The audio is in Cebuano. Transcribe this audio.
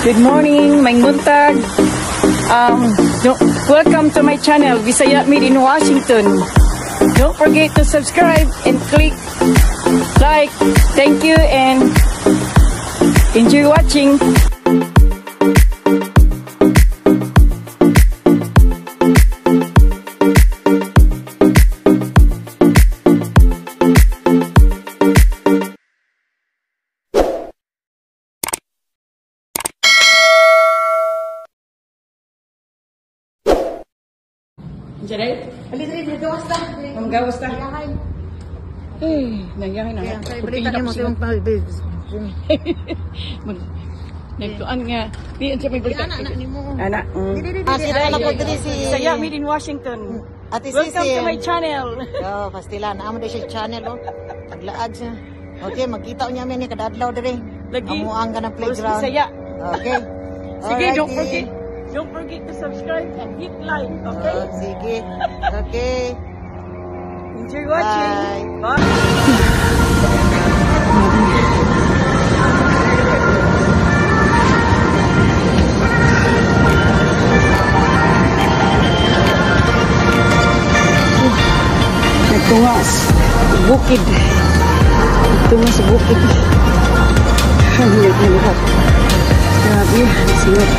Good morning, maayong buntag. Welcome to my channel, Bisaya Made in Washington. Don't forget to subscribe and click like. Thank you and enjoy watching. Jaday? Ali diri diri gawas ta. Ang gawas ta. Eh, nagyahin na. Kaya kay balita nimo sa imong Nagtuan nga. Di unsa may balita. Ana na nimo. Ana. Ah, si Dala ko diri si Bisaya Made in Washington. Ate Welcome Sisi. to my channel. Oh, pastila na amo siya channel oh. Taglaag siya. Okay, magkita unya mi ni kadadlaw diri. Lagi. Amo ang kanang playground. Bisaya. Okay. Sige, don't Alrighty. forget. Don't forget to subscribe and hit like, okay? Oh, sige. Okay. Enjoy watching. Bye. Bye. Nagtungas bukid. Nagtungas bukid. Ang hirap na luhat. Grabe, ang singot.